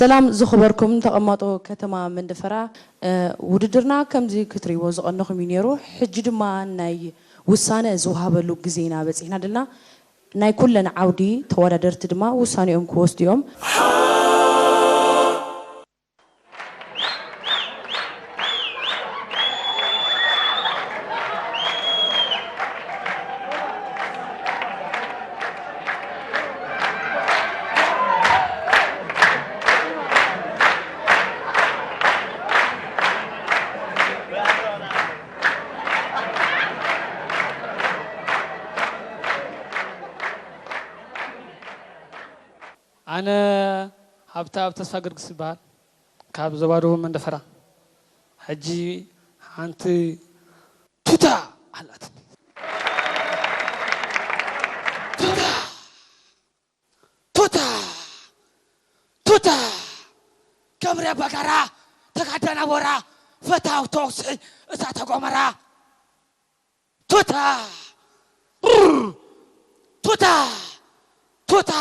ሰላም ዝኸበርኩም ተቐማጦ ከተማ መንደፈራ፣ እ፣ ውድድርና ከምዚ ክትርእይዎ ዝቐነኹም እዩ ነይሩ። ሕጂ ድማ ናይ ውሳነ ዝወሃበሉ ግዜ ኢና በጺሕና ዘለና። ናይ ኩለን ዓውዲ ተወዳደርቲ ድማ ውሳኔኦም ክወስዱ እዮም። ኣነ ሃብተኣብ ተስፋ ገርግስ ይበሃል። ካብ ዞባ ደቡብ መንደፈራ። ሕጂ ሓንቲ ቱታ ኣላትኒ። ቱታ! ቱታ! ቱታ! ገብረ በጋራ፣ ተጋዳና ቦራ፣ ፈታው ተኩሲ እሳተ ጎመራ። ቱታ! ቱታ! ቱታ!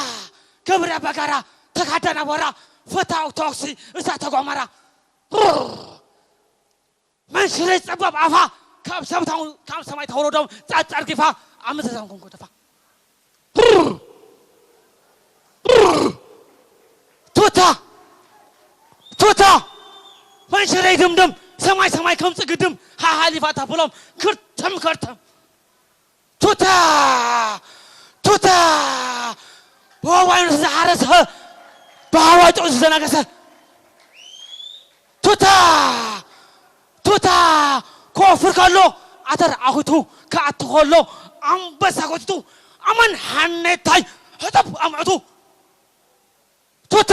ገብረ በጋራ፣ ተጋዳና ቦራ፣ ፈታው ተኩሲ እሳተ ጎመራ። መንሽረይ ጸባብ ኣፋ ካብ ሰብታው ካብ ሰማይ ተወረዶም ጸጸርጊፋ ኣብ ምዘዛን ኮንኮ ተፋ። ቱታ! ቱታ! መንሽረይ ድምድም ሰማይ ሰማይ ከም ጽግድም ሓሓሊፋ ታብሎም ክርተም ከርተም። ቱታ! ቱታ! ብዋይኑ ዝተሓረሰ ብሃዋይ ጥዑ ዝዘናገሰ። ቱታ! ቱታ! ክወፍር ከሎ ዓተር ዓኺቱ ክኣቱ ከሎ ኣንበሳ ጎቲቱ ኣመን ሓኔታይ ህጠብ ኣምዕቱ። ቱታ!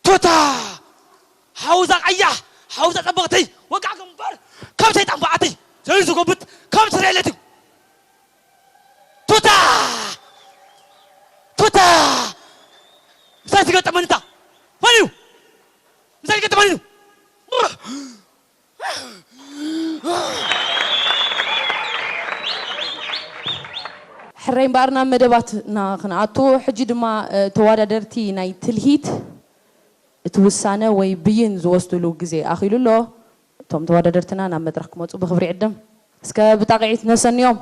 ቱታ! ሓውዛ ቀያሕ ሓውዛ ጸበቕቲ ወጋዕ ግንባር ከም ሰይጣን በዓቲ ዘይዝጎብጥ ከም ስሬለትዩ። ቱታ! ቱታ! ምሳይ ትገጠመንታ መን እዩ? ምሳይ ትገጠመን እዩ። ሕራይ እምበኣር ናብ መደባትና ክንኣቱ፣ ሕጂ ድማ፣ እ፣ ተወዳደርቲ ናይ ትልሂት እቲ ውሳነ ወይ ብይን ዝወስድሉ ግዜ ኣኺሉ ኣሎ። እቶም ተወዳደርትና ናብ መድረኽ ክመጹ ብኽብሪ ይዕድም። እስከ ብጣቕዒት ነሰንዮም።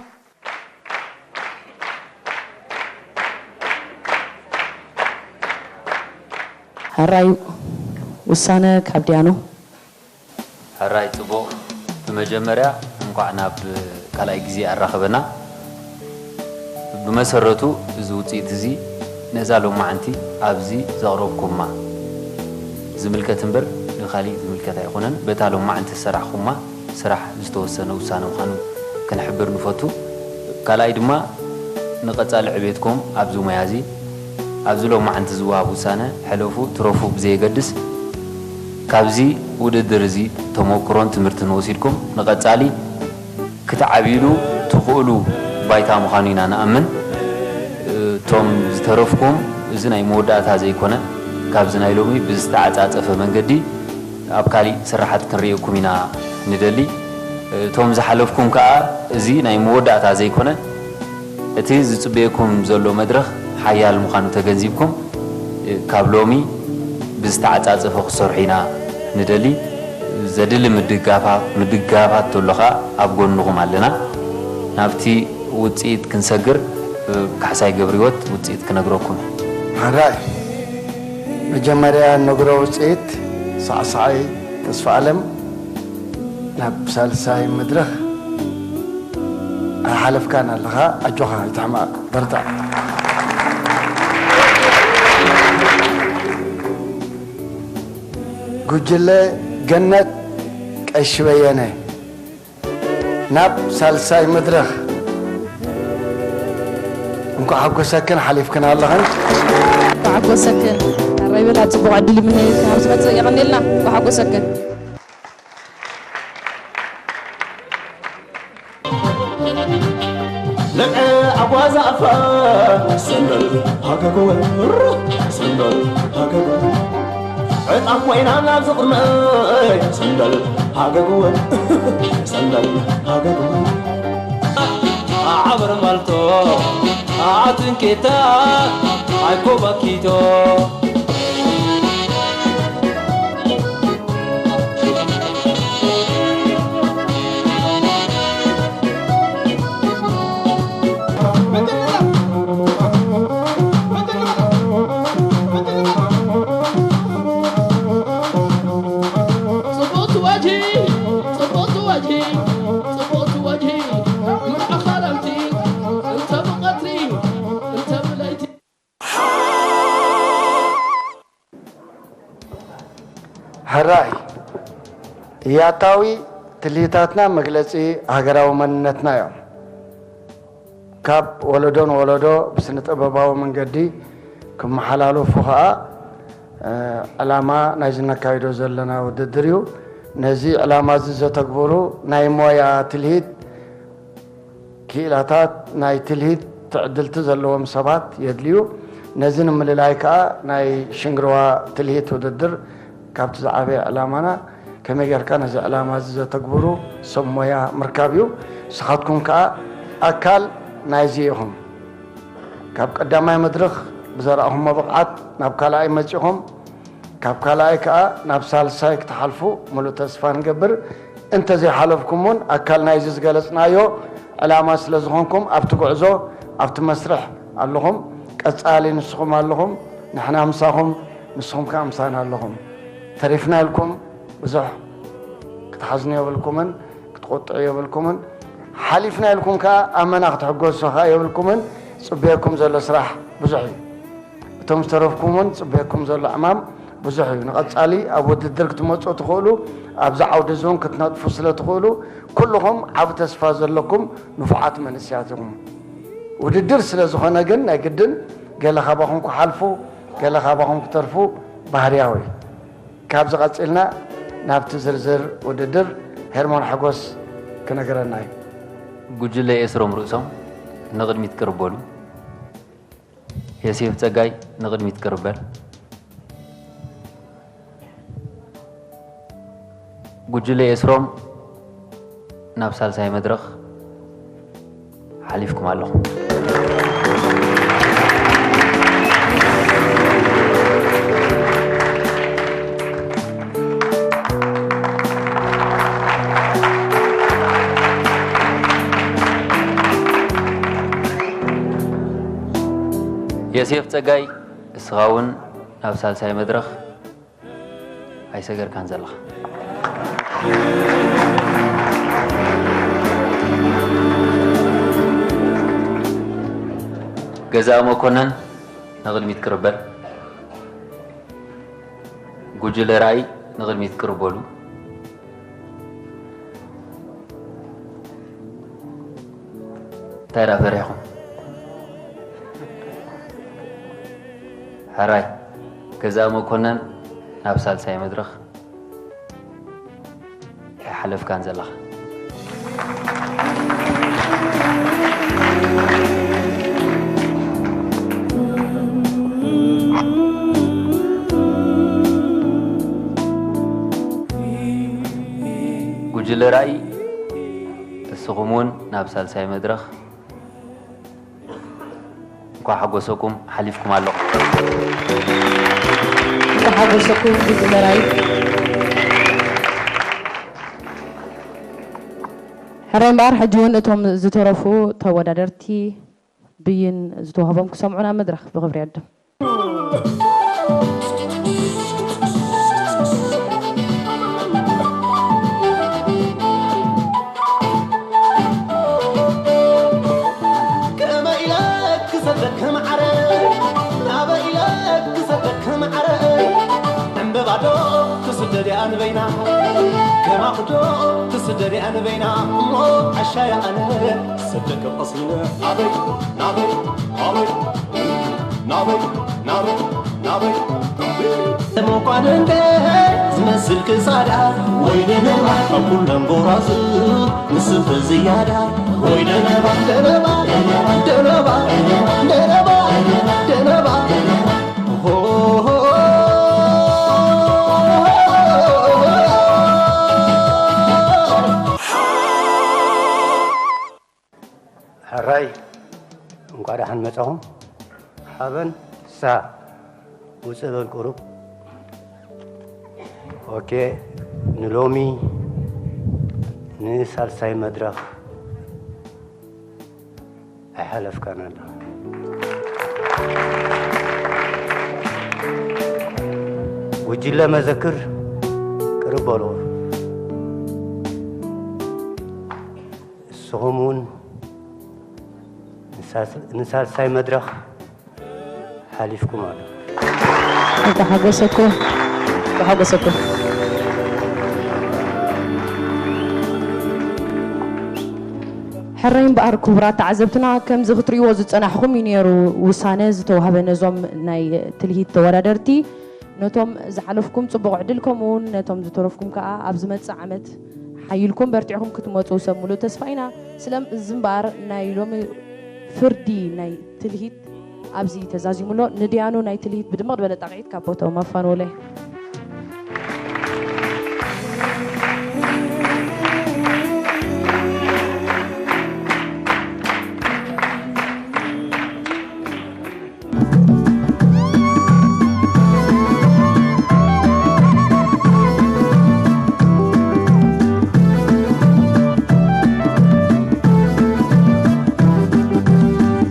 ሕራይ ውሳነ ካብ ዲያኑ። ሕራይ ጽቡቕ። ብመጀመርያ እንቋዕ ናብ ካልኣይ ግዜ ኣራኸበና። ብመሰረቱ እዚ ውጽኢት እዚ ነዛ ሎማዕንቲ ኣብዚ ዘቕረብኩማ ዝምልከት እምበር ንኻሊእ ዝምልከት ኣይኮነን። በታ ሎማዕንቲ ዝሰራሕኩማ ስራሕ ዝተወሰነ ውሳነ ምዃኑ ክንሕብር ንፈቱ። ካልኣይ ድማ ንቐጻሊ ዕቤትኩም ኣብዚ ሞያ እዚ ኣብዚ ሎማዕንቲ ዝወሃብ ውሳነ ሕለፉ ትረፉ ብዘየገድስ ካብዚ ውድድር እዚ ተመኩሮን ትምህርትን ወሲድኩም ንቐጻሊ ክትዓብይሉ ትኽእሉ ባይታ ምዃኑ ኢና ንኣምን። እቶም ዝተረፍኩም እዚ ናይ መወዳእታ ዘይኮነ ካብዚ ናይ ሎሚ ብዝተዓጻጸፈ መንገዲ ኣብ ካሊእ ስራሓት ክንርእየኩም ኢና ንደሊ። እቶም ዝሓለፍኩም ከኣ እዚ ናይ መወዳእታ ዘይኮነ እቲ ዝጽበየኩም ዘሎ መድረኽ ሓያል ምዃኑ ተገንዚብኩም ካብ ሎሚ ብዝተዓጻጸፈ ክትሰርሑ ኢና ንደሊ። ዘድሊ ምድጋፋት ተሎ ከኣ ኣብ ጎንኹም ኣለና። ናብቲ ውጽኢት ክንሰግር ካሕሳይ ገብርሂወት ውጽኢት ክነግረኩም። ሓራይ መጀመርያ ነግሮ ውጽኢት ሳዕሳዓይ ተስፋኣለም ናብ ሳልሳይ መድረኽ ኣይሓለፍካን ኣለኻ፣ ኣጆኻ ኣይትሕማቕ በርትዕ። ጉጅለ ገነት ቀሺ በየነ ናብ ሳልሳይ መድረኽ። እንኳዕ ሓጎሰክን ሓሊፍክን ኣለኽን። እንኳዕ ሓጎሰክን። ሕራይ በላ፣ ጽቡቕ ዕድል ይምነየልክን ኣብ ዝመጽእ። የቐንየልና። እንኳዕ ሓጎሰክን። ለቀ ኣጓዛፋ ሰንደል ሃገግወ ሰንደል ሃገግወ ዕጣን ኮይና ናብ ዝቕመይ ሰንደል ሃገግወ ሰንደል ሃገግወ ዓበር ማልቶ ኣትንኬታ ኣይኮባኪቶ ጽቡቕቲ ወጅሂ፣ ጽቡቕቲ ወጅሂ፣ ምርዓኻ ረምቲ፣ እንተ ብቐትሪ፣ እንተ ብለይቲ። ሕራይ፣ ያታዊ ትልሂታትና መግለጺ ሃገራዊ መንነትና እዮም። ካብ ወለዶ ንወለዶ ብስነ ጥበባዊ መንገዲ ክመሓላለፉ ኸኣ፣ እ፣ ዕላማ ናይዚ ነካይዶ ዘለና ውድድር እዩ። ነዚ ዕላማ እዚ ዘተግብሩ ናይ ሞያ ትልሂት ክኢላታት፣ ናይ ትልሂት ትዕድልቲ ዘለዎም ሰባት የድልዩ። ነዚ ንምልላይ ከኣ ናይ ሽንግርዋ ትልሂት ውድድር ካብቲ ዝዓበየ ዕላማና ከመይ ጌርካ ነዚ ዕላማ እዚ ዘተግብሩ ሰብ ሞያ ምርካብ እዩ። ንስኻትኩም ከኣ ኣካል ናይዚ ኢኹም። ካብ ቀዳማይ መድረኽ ብዘርኣኹሞ ብቕዓት ናብ ካልኣይ መጺኹም፣ ካብ ካልኣይ ከኣ ናብ ሳልሳይ ክትሓልፉ ምሉእ ተስፋ ንገብር። እንተዘይሓለፍኩም እውን ኣካል ናይዚ ዝገለጽናዮ ዕላማ ስለ ዝኾንኩም ኣብቲ ጉዕዞ፣ ኣብቲ መስርሕ ኣለኹም። ቀጻሊ ንስኹም ኣለኹም፣ ንሕና ምሳኹም፣ ንስኹም ከኣ ምሳና ኣለኹም። ተሪፍና ኢልኩም ብዙሕ ክትሓዝኑ የብልኩምን ክትቆጥዑ የብልኩምን። ሓሊፍና ኢልኩም ከኣ ኣመና ክትሕጎሱ ከኣ የብልኩምን። ጽበየኩም ዘሎ ስራሕ ብዙሕ እዩ። እቶም ዝተረፍኩም እውን ጽበየኩም ዘሎ ዕማም ብዙሕ እዩ። ንቐጻሊ ኣብ ውድድር ክትመጹ ትኽእሉ፣ ኣብዚ ዓውዲ እዚ እውን ክትነጥፉ ስለ ትኽእሉ፣ ኩልኹም ዓቢ ተስፋ ዘለኩም ንፉዓት መንእሰያት ኢኹም። ውድድር ስለ ዝኾነ ግን ናይ ግድን ገለ ካባኹም ክሓልፉ፣ ገለ ካባኹም ክተርፉ ባህርያዊ እዩ። ካብዚ ቀጺልና ናብቲ ዝርዝር ውድድር ሄርሞን ሓጎስ ክነግረና እዩ። ጉጅለ ኤስሮም ርእሶም ንቕድሚት ቅርብ በሉ። ዮሴፍ ጸጋይ ንቕድሚት ቅርብ በል። ጉጅለ ኤስሮም ናብ ሳልሳይ መድረኽ ሓሊፍኩም ኣለኹም። ዮሴፍ ጸጋይ፣ እስኻ እውን ናብ ሳልሳይ መድረኽ ኣይሰገርካን ዘለኻ። ገዛኢ መኮነን ንቕድሚት ቅርብ በል። ጉጅለ ራእይ ንቕድሚት ቅርብ በሉ። እንታይ ደኣ ፈሪሕኩም? ሕራይ፣ ገዛኢ መኮነን ናብ ሳልሳይ መድረኽ ኣይሓለፍካን ዘለኻ። ጉጅለ ራእይ፣ እስኹም እውን ናብ ሳልሳይ መድረኽ እንኳዕ ሓጎሰኩም ሓሊፍኩም ኣለኹም። እንኳዕ ሓጎሰኩም ጉጅለ ራእይ። ሕራይ እምበኣር፣ ሕጂ እውን እቶም ዝተረፉ ተወዳደርቲ ብይን ዝተዋህቦም ክሰምዑ ናብ መድረኽ ብኽብሪ ይዕድም። ከመይ ኢለ ክሰደክ ማዓረ፣ ናበይ ኢለ ክሰደክ ማዓረ፣ ዕምበባ ዶ ትስደድ እያ ንበይና፣ ከማኹ ዶ ትስደድ እያ ንበይና፣ እሞ ዓሻ እየ ኣነ ክሰደክ ቀስ ኢለ፣ ኣበይ ናበይ፣ ኣበይ ናበይ፣ ናበይ፣ ናበይ። መኳንንተ ዝመስል ክሳዳ፣ ወይ ደነባ፣ ካብ ኩለን ጎራዙ ንስብ ዝያዳ፣ ወይ ደነባ፣ ደነባ፣ ደነባ፣ ደነባ፣ ደነባ። ሆ፣ ሆ፣ ሆ። ሕራይ፣ እንኳዕ ደሓን መጻኹም። ሓበን ፍስሃ፣ ውጽእ በል ቁሩብ። ኦኬ፣ ንሎሚ ንሳልሳይ መድረኽ ኣይሓለፍካን ኣለኻ። ጉጅለ መዘክር ቅርብ በሉ። ንስኹም እውን ንሳስ- ንሳልሳይ መድረኽ ሓሊፍኩም ኣሎ። ተሓጎሰኩ ተሓጎሰኩ። ሕራይ እምበኣር ክቡራት ተዓዘብትና፣ ከምዚ ክትርእይዎ ዝጸናሕኹም እዩ ነይሩ ውሳነ ዝተዋህበ ነዞም ናይ ትልሂት ተወዳደርቲ። ነቶም ዝሓለፍኩም ጽቡቕ ዕድል፣ ከምኡ እውን ነቶም ዝተረፍኩም ከኣ ኣብ ዝመጽእ ዓመት ሓይልኩም በርቲዕኹም ክትመጹ ሰብ ሙሉእ ተስፋ ኢና። ስለዚ እምበኣር ናይ ሎሚ ፍርዲ ናይ ትልሂት ኣብዚ ተዛዚሙ ኣሎ። ንድያኑ ናይ ትልሂት ብድምቕ ዝበለ ጣቕዒት ካብ ቦታኦም ኣፋንወለይ።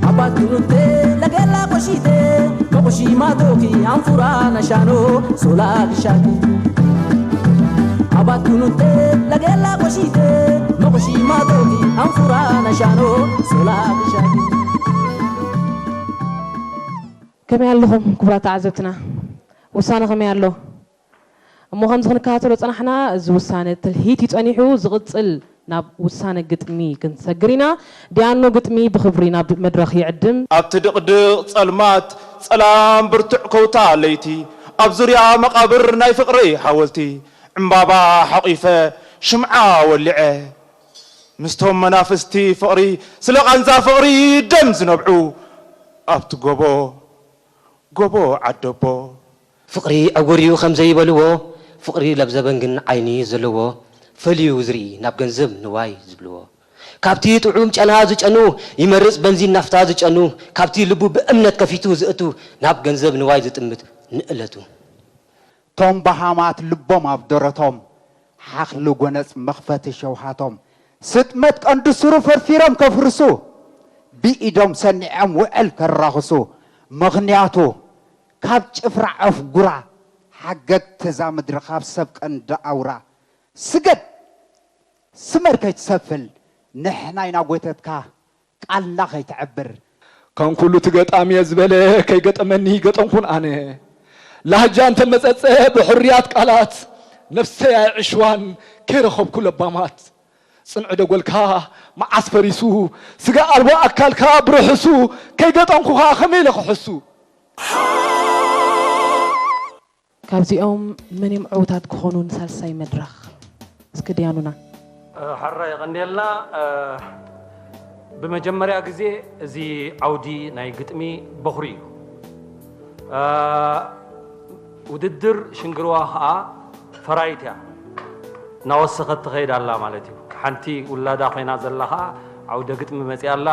Abatunute lagela koshite, kokoshima toki amfura na shano, sola gishaki. Abatunute lagela koshite, kokoshima toki amfura na shano, sola gishaki. ከመይ ኣለኹም ክቡራት ተዓዘብትና? ውሳነ ከመይ ኣሎ? እሞ ከምዚ ክንከታተሎ ጸናሕና፣ እዚ ውሳነ ትልሂት እዩ ጸኒሑ፣ ዝቕጽል ናብ ውሳነ ግጥሚ ክንሰግር ኢና። ዲያኖ ግጥሚ ብኽብሪ ናብ መድረኽ ይዕድም። ኣብቲ ድቕድቕ ጸልማት ጸላም ብርቱዕ ከውታ ለይቲ፣ ኣብ ዙርያ መቓብር ናይ ፍቕሪ ሓወልቲ፣ ዕምባባ ሓቒፈ ሽምዓ ወሊዐ፣ ምስቶም መናፍስቲ ፍቕሪ ስለ ቃንዛ ፍቕሪ ደም ዝነብዑ፣ ኣብቲ ጎቦ ጎቦ ዓደቦ። ፍቕሪ ዕውር እዩ ከም ዘይበልዎ፣ ፍቕሪ ለብዘበን ግን ዓይኒ ዘለዎ፣ ፈልዩ ዝርኢ ናብ ገንዘብ ንዋይ ዝብልዎ። ካብቲ ጥዑም ጨና ዝጨኑ፣ ይመርጽ በንዚን ናፍታ ዝጨኑ፣ ካብቲ ልቡ ብእምነት ከፊቱ ዝእቱ፣ ናብ ገንዘብ ንዋይ ዝጥምት ንእለቱ። ቶም በሃማት ልቦም ኣብ ደረቶም፣ ሓኽሊ ጎነጽ መኽፈቲ ሸውሃቶም፣ ስጥመት ቀንዲ ሱሩ ፈርፊሮም ከፍርሱ፣ ብኢዶም ሰኒዖም ውዕል ከራኽሱ፣ ምኽንያቱ ካብ ጭፍራ ዖፍ ጉራ፣ ሓገግ ተዛ ምድሪ ካብ ሰብ ቀንዲ ኣውራ፣ ስገድ ስመር ከይትሰፍል፣ ንሕና ኢና ጎይተትካ ቃልና ከይትዕብር። ከም ኩሉ እቲ ገጣሚ እየ ዝበለ ከይገጠመኒ ገጠምኩን ኣነ። ላህጃ እንተመጸጸ ብሕሩያት ቃላት፣ ነፍሰይ ኣይዕሽዋን ከይረኸብኩ ለባማት። ጽንዒ ደጎልካ መዓስ ፈሪሱ፣ ስጋ ኣልቦ ኣካልካ ብርሕሱ፣ ከይገጠምኩኻ ከመይ ኢለ ክሕሱ? ካብዚኦም መን እዮም ዕዉታት ክኾኑ ንሳልሳይ መድረኽ? እስኪ ድያኑና። ሕራይ የቐንየልና። ብመጀመርያ ግዜ እዚ ዓውዲ ናይ ግጥሚ በኹሪ እዩ። ውድድር ሽንግርዋ ኸኣ ፈራይት እያ፣ እናወሰኸት ትኸይድ ኣላ ማለት እዩ። ሓንቲ ውላዳ ኮይና ዘላ ኸኣ ዓውደ ግጥሚ መጺኣ ኣላ።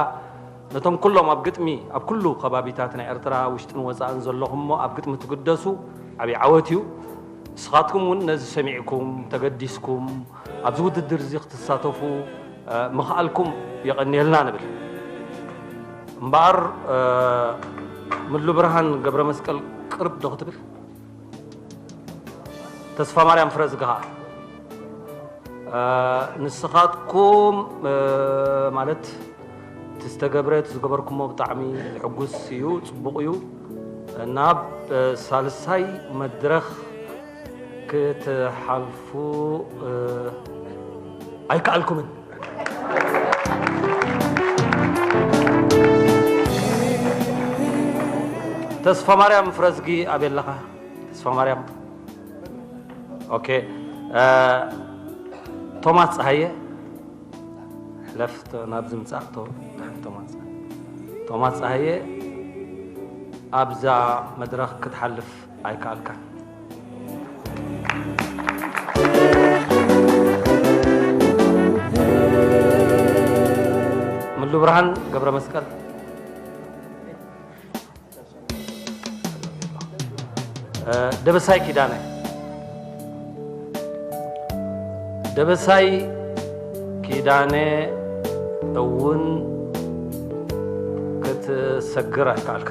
ነቶም ኩሎም ኣብ ግጥሚ ኣብ ኩሉ ከባቢታት ናይ ኤርትራ ውሽጥን ወጻእን ዘለኹም እሞ ኣብ ግጥሚ ትግደሱ ዓብዪ ዓወት እዩ። ንስኻትኩም እውን ነዚ ሰሚዕኩም ተገዲስኩም ኣብዚ ውድድር እዚ ክትሳተፉ ምኽኣልኩም የቐንየልና ንብል። እምበኣር ምሉ ብርሃን ገብረ መስቀል ቅርብ ዶ ክትብል? ተስፋ ማርያም ፍረዝጊ ኸኣ ንስኻትኩም ማለት እቲ ዝተገብረ እቲ ዝገበርኩሞ ብጣዕሚ ዝሕጉስ እዩ፣ ጽቡቕ እዩ። ናብ ሳልሳይ መድረኽ ክትሓልፉ ኣይከኣልኩምን። ተስፋ ማርያም ፍረዝጊ ኣበይ ኣለኻ? ተስፋ ማርያም። ኦኬ። ቶማስ ጸሃየ። ሕለፍ ናብዚ ምጻእ። ቶማስ ቶማስ ጸሃየ ኣብዛ መድረኽ ክትሓልፍ ኣይከኣልካን። ምሉ ብርሃን ገብረ መስቀል። ደበሳይ ኪዳነ። ደበሳይ ኪዳነ እውን ክትሰግር ኣይከኣልካ።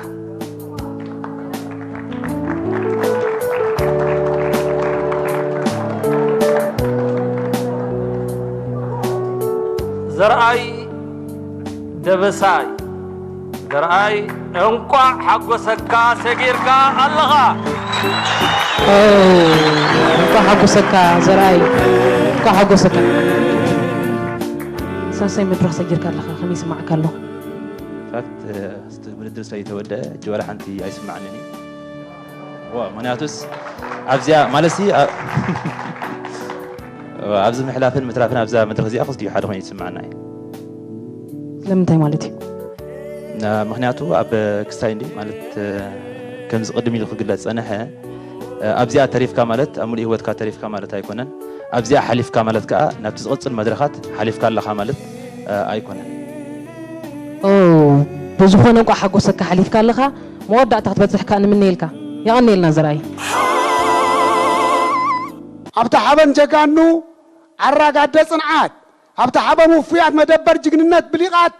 ዘርኣይ ደበሳይ ዘርኣይ፣ እንቋዕ ሓጎሰካ ሰጊርካ ኣለኻ። ኦ፣ እንኳዕ ሓጎሰካ ዘርኣይ፣ እንኳዕ ሓጎሰካ። ሳልሳይ መድረኽ ሰጊርካ ኣለኻ፣ ከመይ ይስማዓካ ኣሎ? ፋክት ውድድር ስለይተወደአ እጅ ዋላ ሓንቲ ኣይስማዓንን እዩ። ዋ፣ ምክንያቱስ ኣብዚኣ ማለት ሲ ኣ- ኣብዚ ምሕላፍን ምትራፍን ኣብዛ መድረኽ እዚኣ ክስድዩ ሓደ ኮይኑ ይስማዓና እዩ። ስለምንታይ ማለት እዩ? ና- ምክንያቱ ኣብ ክስታይ እንዲ ማለት ከምዚ ቅድም ኢሉ ክግለጽ ጸነሐ ኣብዚኣ ተሪፍካ ማለት ኣብ ሙሉእ ህይወትካ ተሪፍካ ማለት ኣይኮነን። ኣብዚኣ ሓሊፍካ ማለት ከኣ ናብቲ ዝቕጽል መድረኻት ሓሊፍካ ኣለኻ ማለት ኣይኮነን። ኦ፣ ብዝኾነ እንቋዕ ሓጎሰካ ሓሊፍካ ኣለኻ። መወዳእታ ክትበጽሕ ከኣ ንምነየልካ። የቐንየልና ዘርኣይ። ኣብታ ሓበን ጀጋኑ ዓራግ ኣደ ጽንዓት፣ ኣብታ ሓበን ውፉያት መደበር ጅግንነት ብሊቓት፣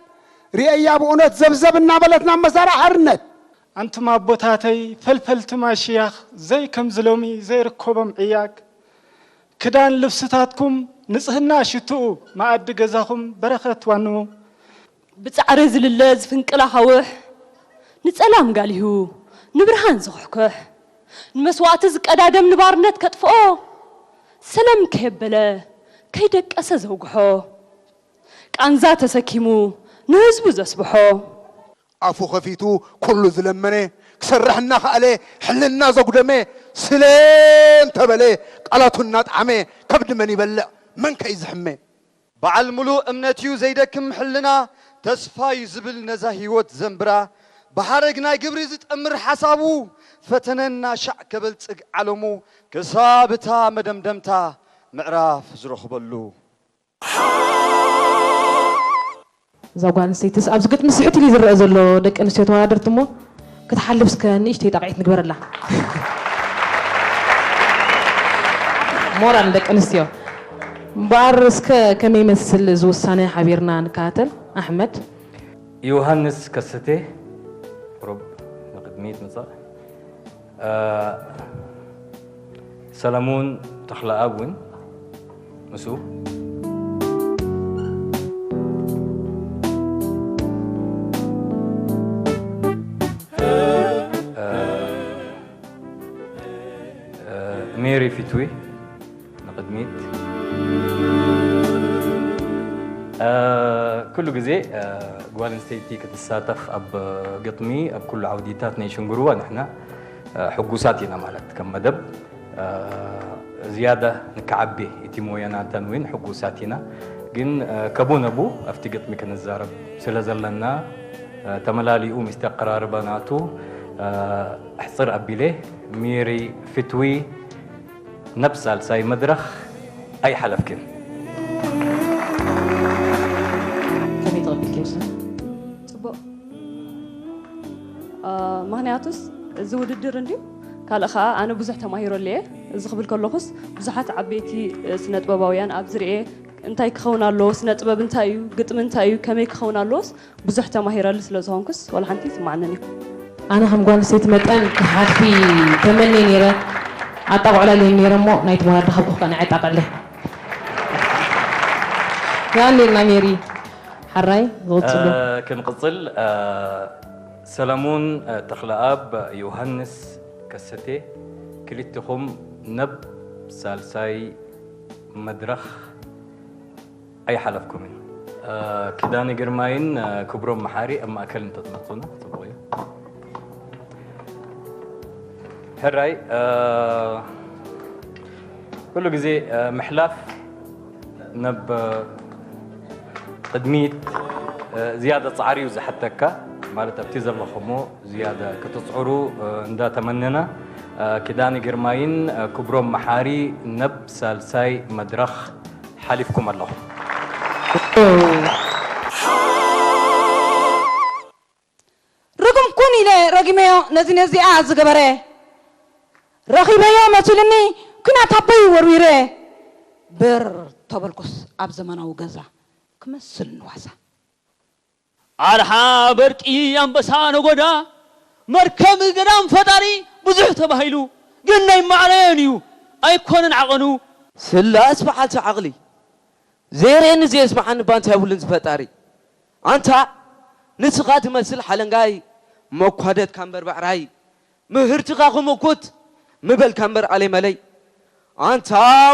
ርእያ ብእውነት ዘብዘብ እናበለት ናብ መሳርያ ሓርነት። ኣንቱም ኣቦታተይ ፈልፈልቲ ማሽያኽ፣ ዘይ ከምዚ ሎሚ ዘይርከቦም ዕያግ፣ ክዳን ልብስታትኩም ንጽህና ሽትኡ፣ መኣዲ ገዛኹም በረኸት ዋንኡ። ብጻዕሪ ዝልለ ዝፍንቅል ኣኻውሕ፣ ንጸላም ጋሊሁ ንብርሃን ዝኹሕኩሕ፣ ንመስዋእቲ ዝቀዳደም ንባርነት ከጥፍኦ፣ ሰለም ከየበለ ከይደቀሰ ዘውግሖ፣ ቃንዛ ተሰኪሙ ንህዝቡ ዘስብሖ፣ ኣፉ ከፊቱ ኩሉ ዝለመነ፣ ክሰርሕ እናኸኣለ ሕልና ዘጉደመ፣ ስለ እንተበለ ቃላቱ እናጠዓመ ከብዲ መን ይበልዕ መን ከ እዩ ዝሕመ? በዓል ምሉእ እምነት እዩ ዘይደክም ሕልና፣ ተስፋ እዩ ዝብል ነዛ ህይወት ዘንብራ፣ ብሓረግ ናይ ግብሪ ዝጠምር ሓሳቡ፣ ፈተነ እናሻዕ ከበልጽግ ዓለሙ፣ ክሳብ እታ መደምደምታ ምዕራፍ ዝረኽበሉ። እዛ ጓል ኣንስተይትስ ኣብዚ ግጥሚ ስሕት ኢሉ ዝረአ ዘሎ ደቂ ኣንስትዮ ተወዳደርቲ እሞ ክትሓልፍ እስከ ንእሽተይ ጣቕዒት ንግበረላ። ሞራል ደቂ ኣንስትዮ። እምበኣር እስከ ከመይ ይመስል እዚ ውሳነ ሓቢርና ንከታተል። ኣሕመድ። ዮሃንስ ከስቴ ቁሩብ ንቕድሚት ምጻእ። ሰለሙን ተኽለኣብ እውን ምስኡ። ሜሪ ፊትዊ ንቕድሚት። ኩሉ ግዜ ጓል ኣንስተይቲ ክትሳተፍ ኣብ ግጥሚ ኣብ ኩሉ ዓውዲታት ናይ ሽንግርዋ ንሕና ሕጉሳት ኢና ማለት ከም መደብ ዝያዳ ንክዓቢ እቲ ሞያናተን እውን ሕጉሳት ኢና። ግን ከቡ ነቡ ኣብቲ ግጥሚ ክንዛረብ ስለ ዘለና ተመላሊኡ ምስቲ ኣቀራርባ ናቱ ኣሕፅር ኣቢለ ሜሪ ፍትዊ ነብ ሳልሳይ መድረኽ ኣይሓለፍክን። ከመይ ተቐቢልክዮ ስነ? ጽቡቕ። ምክንያቱስ እዚ ውድድር እንድዩ ካልእ ከዓ ኣነ ብዙሕ ተማሂረሉ እየ። እዚ ክብል ከለኹስ ብዙሓት ዓበይቲ ስነ ጥበባውያን ኣብዚ ርእየ እንታይ ክኸውን ኣለዎ፣ ስነ ጥበብ እንታይ እዩ፣ ግጥሚ እንታይ እዩ፣ ከመይ ክኸውን ኣለዎስ ብዙሕ ተማሂረሉ ስለ ዝኾንኩስ ዋላ ሓንቲ ይስማዓንን እዩ። ኣነ ከም ጓል ኣንስተይቲ መጠን ክትሓልፊ ተመንየ ነይረ። ኣጣቕዕላ ኢለ ነይረ እሞ ናይቲ መወዳድሪ ካብ ኩፍካ ንዓይ ኣጣቕዕለ። የቐንየልና ሜሪ። ሓራይ ዝቕጽሉ። ክንቕጽል ሰለሙን ተኽለኣብ፣ ዮሃንስ ከሰቴ ክልቲኹም ነብ ሳልሳይ መድረኽ ኣይሓለፍኩምን። ኪዳነ ግርማይን ክብሮም መሓሪ ኣብ ማእከል እንተትመጹና ጽቡቕ እዩ። ሕራይ ኩሉ ግዜ ምሕላፍ ነብ ቅድሚት ዝያዳ ጻዕሪ እዩ ዝሓተካ ማለት ኣብቲ ዘለኹሞ ዝያዳ ክትጽዕሩ እንዳተመነና ኪዳነ ግርማይን ክብሮም መሓሪ ነብ ሳልሳይ መድረኽ ሓሊፍኩም ኣለኹም። ርጉም ኩን ኢለ ረጊመዮ ነዚ ነዚኣ ዝገበረ ረኺበዮ መሲሉኒ ኲናት ኣቦይ ወርዊረ ብር ተበልኩስ ኣብ ዘመናዊ ገዛ ክመስል ንዋዛ ኣርሓ በርቂ ኣንበሳ ነጎዳ መርከብ ገዳም ፈጣሪ ብዙሕ ተባሂሉ ግን ናይ ማዕረን እዩ ኣይኮነን ዓቐኑ። ስላስ በዓልቲ ዓቕሊ ዘይርእየኒ ዘየስምዓኒ ባንታ የብሉን ዝፈጣሪ ኣንታ ንስኻ ትመስል ሓለንጋይ፣ መኳደትካ እምበር ባዕራይ፣ ምህርትኻ ክምኩት ምበልካ እምበር ኣለይ መለይ። ኣንታ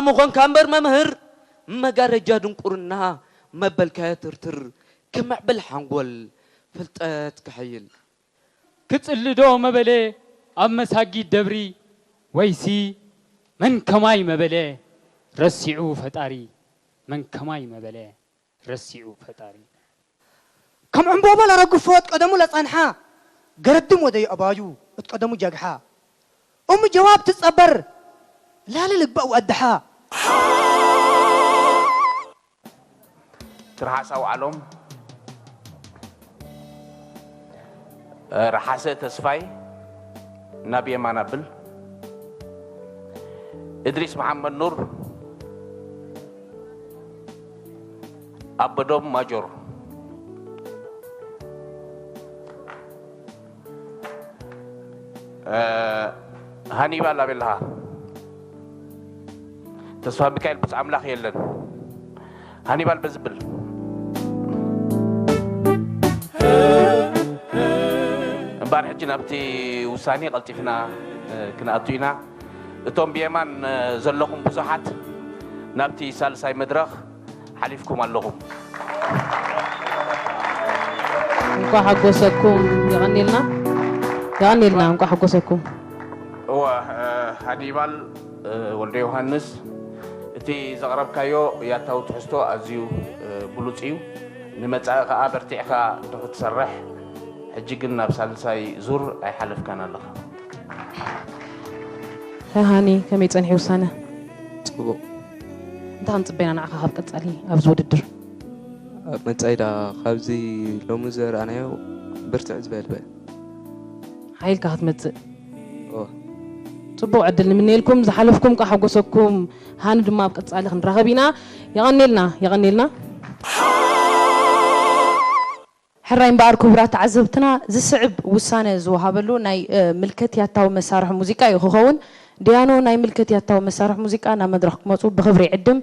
ምኾንካ እምበር መምህር፣ መጋረጃ ድንቁርና መበልካዮ ትርትር፣ ክምዕብል ሓንጎል ፍልጠት ክሕይል። ክጽልዶ መበለ ኣብ መሳጊድ ደብሪ፣ ወይሲ መን ከማይ መበለ ረሲዑ ፈጣሪ፣ መን ከማይ መበለ ረሲዑ ፈጣሪ። ከም ዕምቦቦ ለረግፎ እት ቀደሙ ለጸንሓ፣ ገረድም ወደዩ ኣባዩ እት ቀደሙ ጀግሓ። እሙ ጀዋብ ትጸበር ላለ ልግባእ ወኣድሓ። ትርሓስ ኣውዓሎም፣ ርሓሰ ተስፋይ፣ ናብ የማን ኣብል፣ እድሪስ መሓመድ ኑር፣ ኣበዶም ማጆር፣ ሃኒባል ኣበይ ኣለኻ? ተስፋ ሚካኤል ብፁዕ ኣምላኽ የለን። ሃኒባል በዝብል እምበኣር ሕጂ ናብቲ ውሳኔ ቀልጢፍና ክንኣቱ ኢና። እቶም ብየማን ዘለኹም ብዙሓት ናብቲ ሳልሳይ መድረኽ ሓሊፍኩም ኣለኹም። እንኳዕ ሓጎሰኩም። የቐኔልና የቐኔልና። እንኳዕ ሓጎሰኩም። እወ፣ ሃኒባል ወልደ ዮሃንስ፣ እቲ ዘቕረብካዮ ያታዊ ትሕዝቶ ኣዝዩ ብሉጽ እዩ። ንመጻኢ ከኣ በርቲዕካ እንተኽትሰርሕ። ሕጂ ግን ናብ ሳልሳይ ዙር ኣይሓለፍካን ኣለኻ። ሃኒ፣ ከመይ ጸኒሑ ውሳነ? ጽቡቕ። እንታይ ክንጽበ ኢና ንዓኻ ካብ ቀጻሊ ኣብዚ ውድድር? ኣብ መጻኢ ደኣ ካብዚ ሎሚ ዘርኣናዮ ብርትዕ ዝበለ። ሓይልካ ክትመጽእ። እወ። ጽቡቕ ዕድል ንምነየልኩም። ዝሓለፍኩም ከኣ ሓጎሰኩም። ሃኒ ድማ ኣብ ቀጻሊ ክንራኸብ ኢና። የቐኔልና የቐኔልና። ሕራይ እምበኣር ክቡራት ተዓዘብትና፣ ዝስዕብ ውሳነ ዝወሃበሉ ናይ ምልከት ያታዊ መሳርሒ ሙዚቃ እዩ ክኸውን። ደያኑ ናይ ምልከት ያታዊ መሳርሒ ሙዚቃ ናብ መድረኽ ክመጹ ብኽብሪ ይዕድም።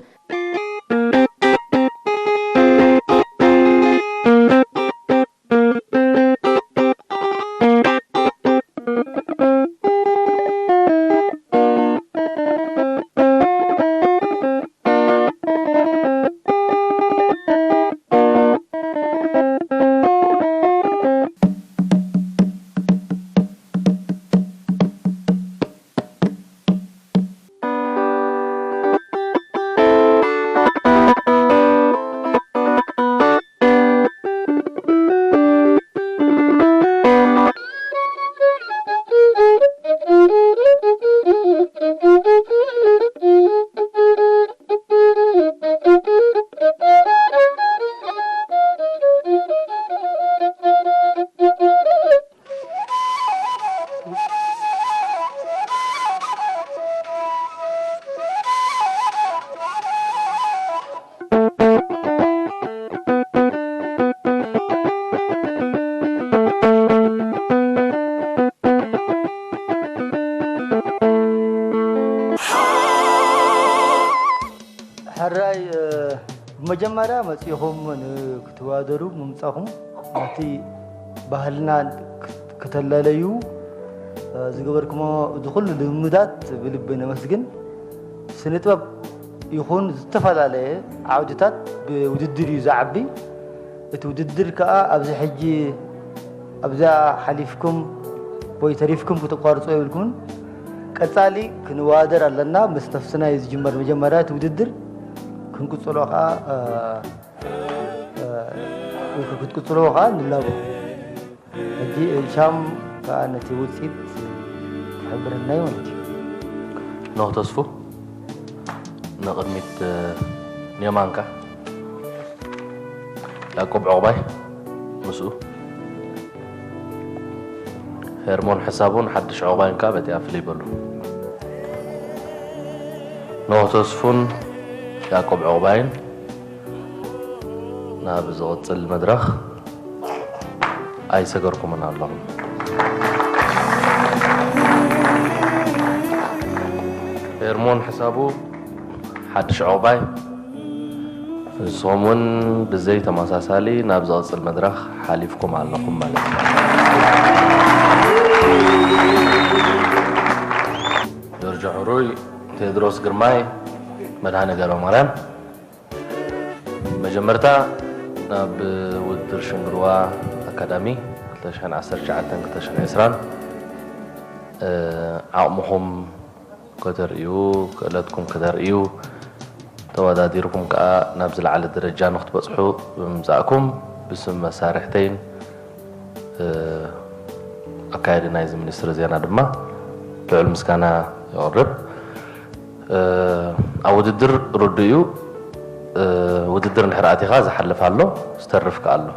ሕራይ ብመጀመርያ መጺኹም ክትዋደሩ ምምጻኹም ነቲ ባህልና ክተላለዩ ዝገበርኩሞ እዚ ኩሉ ልምምዳት ብልቢ ነመስግን። ስነ ጥበብ ይኹን ዝተፈላለየ ዓውድታት ብውድድር እዩ ዝዓቢ። እቲ ውድድር ከኣ ኣብዚ ሕጂ ኣብዚኣ ሓሊፍኩም ወይ ተሪፍኩም ክተቋርጾ የብልኩምን። ቀጻሊ ክንዋደር ኣለና። ምስ ነፍስና እዩ ዝጅመር። መጀመርያ እቲ ውድድር ክንቅጽሎ ከኣ ክትቅጽልዎ ከኣ ንላቦ። ሕጂ ሂሻም ከኣ ነቲ ውጽኢት ክሕብረና እዩ ማለት እዩ። ኖህ ተስፉ ንቕድሚት ንየማንካ፣ ያዕቆብ ዑቕባይ ምስኡ፣ ሄርሞን ሕሳቡን ሓድሽ ዑቕባይን ከኣ በቲኣ ፍልይ በሉ። ኖህ ተስፉን ያዕቆብ ዑቕባይን ናብ ዝቕጽል መድረኽ ኣይሰገርኩምን ኣለኹም። ሄርሞን ሕሳቡ፣ ሓድሽ ዑቕባይ፣ ንስኹም እውን ብዘይ ተመሳሳሊ ናብ ዝቕጽል መድረኽ ሓሊፍኩም ኣለኹም ማለት እዩ። ጆርጆ ሕሩይ፣ ቴድሮስ ግርማይ፣ መድሃነ ገብረ ማርያም። መጀመርታ ናብ ውድድር ሽንግርዋ ኣካዳሚ ክልተ ሽሕን ዓሰርተ ትሽዓተን ክልተ ሽሕን ዕስራን ዓቕምኹም ከተርእዩ፣ ክእለትኩም ከተርእዩ፣ ተወዳዲርኩም ከኣ ናብ ዝለዓለ ደረጃ ንክትበጽሑ ብምምጻእኩም ብስም መሳርሕተይን ኣካያዲ ናይዚ ሚኒስትሪ ዜና ድማ ልዑል ምስጋና የቕርብ። ኣብ ውድድር ርዱእ እዩ። ውድድር እንድሕር ኣቲኻ ዝሓልፍ ኣሎ፣ ዝተርፍ ከኣ ኣሎ።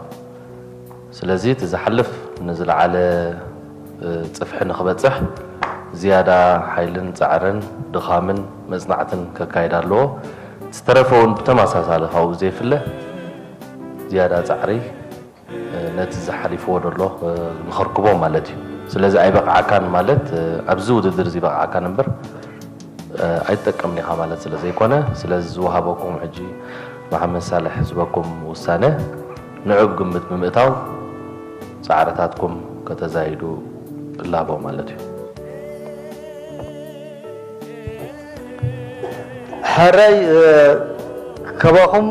ስለዚ እቲ ዝሓልፍ ንዝለዓለ ጽፍሒ ንኽበጽሕ ዝያዳ ሓይልን ጻዕርን ድኻምን መጽናዕትን ከካይድ ኣለዎ። ዝተረፈ እውን ብተመሳሳሊ ካብኡ ዘይፍለ ዝያዳ ጻዕሪ ነቲ ዝሓሊፍዎ ዘሎ ንኸርክቦ ማለት እዩ። ስለዚ ኣይበቕዓካን ማለት ኣብዚ ውድድር እዚ ይበቕዓካን እምበር ኣይትጠቀምን ኢኻ ማለት ስለ ዘይኮነ፣ ስለዚ ዝወሃበኩም ሕጂ መሓመድ ሳልሕ ዝህበኩም ውሳነ ንዑ ብግምት ብምእታው ጻዕርታትኩም ከተዛይዱ እላቦ ማለት እዩ። ሕራይ ከባኹም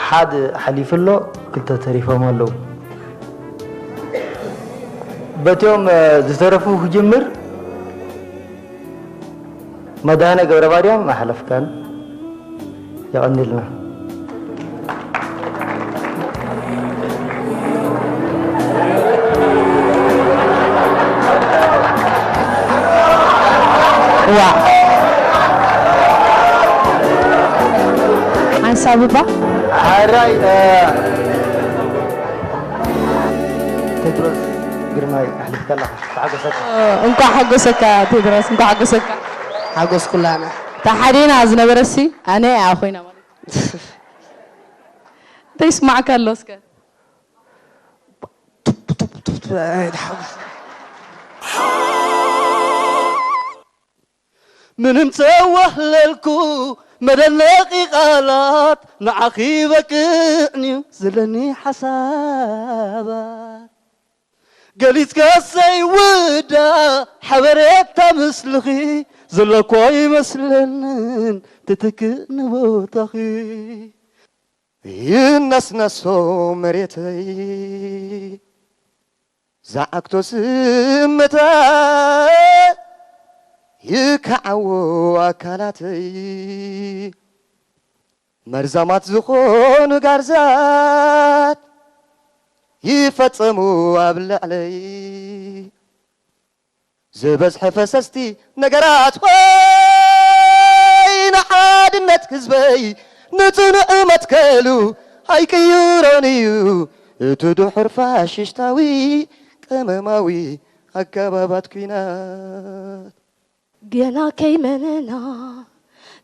ሓደ ሓሊፉ ኣሎ፣ ክልተ ተሪፎም ኣለዉ። በቲኦም ዝተረፉ ክጅምር። መድሃነ ገብረማርያም ኣሕለፍካን። የቐንልና። ዋ ሓንሳብ እባ ሓራይ ቴድሮስ ግርማይ ኣሕሊፍካ ኣለኻ። ተሓጎሰካ። እንኳዕ ሓጎሰካ ቴድሮስ፣ እንኳዕ ሓጎሰካ። ሓጎስ ኩላና። እታ ሓዴና ዝነበረሲ ኣነ እያ ኮይና ማለት እዩ። እንታይ ይስማዕካ ኣሎ እስከ? ምንም ተዋህለልኩ መደነቂ ቃላት ንዓኺ በቅዕንዩ ዘለኒ ሓሳባት ገሊጽካ ዘይውዳ ሓበሬታ ምስልኺ ዘለኳ ይመስለንን ትትክእ ንቦታኺ ይነስነሶ መሬተይ ዝዓግቶ ስምታ ይከዓዎ ኣካላተይ መርዛማት ዝኾኑ ጋርዛት ይፈጸሙ ኣብ ልዕለይ ዝበዝሐ ፈሰስቲ ነገራት ወይ ንሓድነት ህዝበይ ንጽኑዕ መትከሉ ኣይቅይሮን እዩ እቲ ድሑር ፋሽሽታዊ ቀመማዊ ኣገባባት ኲናት። ገና ከይመነና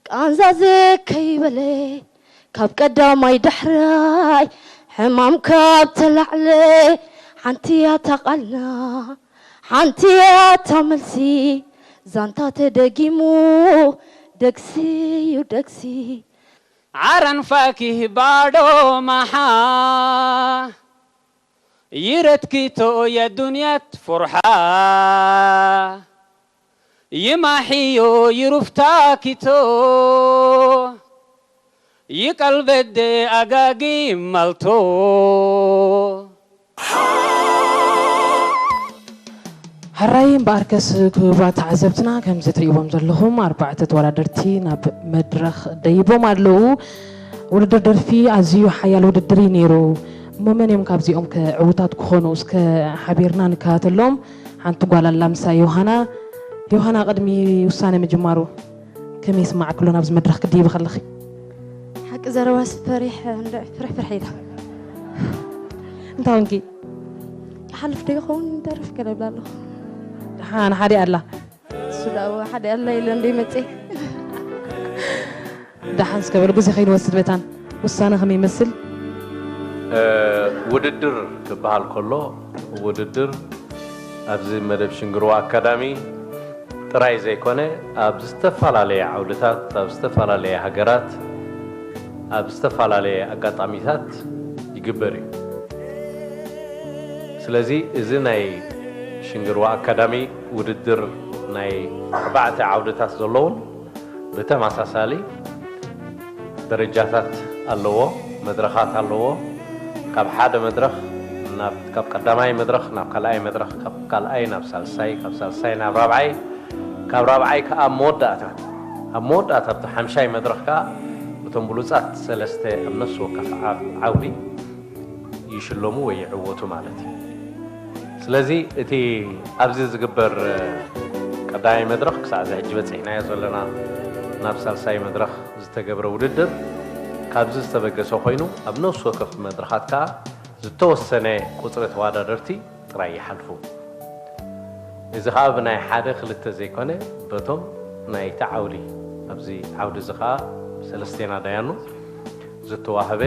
ቃንዛ ዘከይበለ ካብ ቀዳማይ ዳሕራይ ሕማም ካብ ተላዕለ ሓንቲ እያ እታ ቃልና ሓንቲ እያ እታ መልሲ ዛንታ ተደጊሙ ደግሲ እዩ ደግሲ ዓረን ፋኪህ ባዶ ማሓ ይረትኪቶ የዱንያት ፉርሓ ይማሕዮ ይሩፍታኪቶ ይቀልበደ ኣጋጊ ማልቶ ሕራይ እምበኣርከስ ክቡራት ተዓዘብትና ከምዚ ትርእይዎም ዘለኹም ኣርባዕተ ተወዳደርቲ ናብ መድረኽ ደይቦም ኣለዉ። ውድድር ደርፊ ኣዝዩ ሓያል ውድድር እዩ ነይሩ። እሞ መን እዮም ካብዚኦም ከ ዕዉታት ክኾኑ እስከ ሓቢርና ንከታተሎም። ሓንቲ ጓል ኣላ ምሳ ዮሃና። ዮሃና ቅድሚ ውሳነ ምጅማሩ ከመይ ይስማዓኪ ኣሎ ናብዚ መድረኽ ክድይቢ ከለኺ? ሓቂ ዘረባስ ፈሪሕ እንደ ፍርሕ ፍርሕ ኢላ። እንታይ ኾንኪ? ይሓልፍ ዶ ይኸውን ደርፍ ገለ ብላ ኣለኹ። ደሓን ሓደ ኣላ። እሱ ደኣ ሓደ ኣላ ኢለ እንደ ይመጽእ። ደሓን እስከ በሉ ግዜ ከይንወስድ መታን ውሳነ ከመይ ይመስል? ውድድር ክበሃል ከሎ ውድድር ኣብዚ መደብ ሽንግርዋ ኣካዳሚ ጥራይ ዘይኮነ ኣብ ዝተፈላለየ ዓውድታት ኣብ ዝተፈላለየ ሃገራት ኣብ ዝተፈላለየ ኣጋጣሚታት ይግበር እዩ። ስለዚ እዚ ናይ ሽንግርዋ ኣካዳሚ ውድድር ናይ ኣርባዕተ ዓውድታት ዘለውን ብተመሳሳሊ ደረጃታት ኣለዎ፣ መድረኻት ኣለዎ። ካብ ሓደ መድረኽ ናብ፣ ካብ ቀዳማይ መድረኽ ናብ ካልኣይ መድረኽ፣ ካብ ካልኣይ ናብ ሳልሳይ፣ ካብ ሳልሳይ ናብ ራብዓይ፣ ካብ ራብዓይ ከኣ ኣብ መወዳእታ፣ ኣብ መወዳእታ ኣብቲ ሓምሻይ መድረኽ ከኣ እቶም ብሉጻት ሰለስተ ኣብ ነፍሲ ወከፍ ዓ-፣ ዓውዲ ይሽለሙ ወይ ይዕወቱ ማለት እዩ። ስለዚ እቲ ኣብዚ ዝግበር ቀዳማይ መድረኽ ክሳዕ እዚ ሕጂ በጺሕናዮ ዘለና ናብ ሳልሳይ መድረኽ ዝተገብረ ውድድር ካብዚ ዝተበገሰ ኮይኑ ኣብ ነፍሲ ወከፍ መድረኻት ከኣ ዝተወሰነ ቁጽሪ ተወዳደርቲ ጥራይ ይሓልፉ። እዚ ኸኣ ብናይ ሓደ ክልተ ዘይኮነ በቶም ናይቲ ዓውዲ፣ ኣብዚ ዓውዲ እዚ ኸኣ ሰለስቴና ደያኑ ዝተዋህበ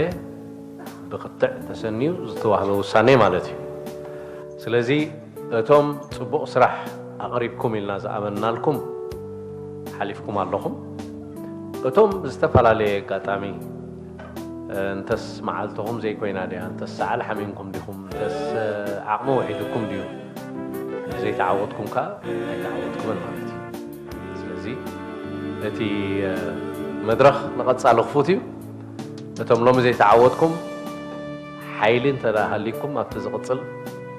ብክትዕ ተሰንዩ ዝተዋህበ ውሳኔ ማለት እዩ። ስለዚ እቶም ጽቡቕ ስራሕ ኣቕሪብኩም ኢልና ዝኣመንናልኩም ሓሊፍኩም ኣለኹም። እቶም ብዝተፈላለየ ኣጋጣሚ፣ እ፣ እንተስ መዓልትኹም ዘይኮይና ድያ፣ እንተስ ሰዓል ሓሚምኩም ዲኹም፣ እንተስ፣ እ፣ ዓቕሚ ውሒዱኩም ድዩ፣ ዘይተዓወትኩም ከኣ ኣይተዓወትኩምን ማለት እዩ። ስለዚ እቲ፣ እ፣ መድረኽ ንቐጻሊ ክፉት እዩ። እቶም ሎሚ ዘይተዓወትኩም ሓይሊ እንተ ደኣ ሃልይኩም ኣብቲ ዝቕጽል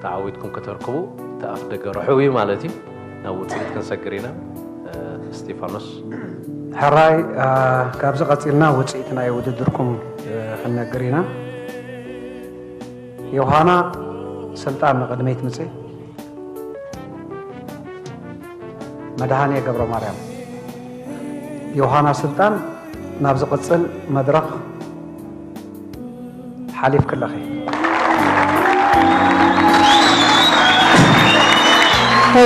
ተዓዊትኩም ከተርክቡ እቲ ኣፍ ደገ ርሑው እዩ ማለት እዩ። ናብ ውጽኢት ክንሰግር ኢና። እ፣ እስጢፋኖስ። ሕራይ፣ እ፣ ካብዚ ቀጺልና ውጽኢት ናይ ውድድርኩም፣ እ፣ ክንነግር ኢና። ዮሃና ስልጣን ንቕድሚት ምጽእ። መድሃኔ ገብረ ማርያም። ዮሃና ስልጣን ናብ ዝቕጽል መድረኽ ሓሊፍኪ ኣለኺ። ኦ፣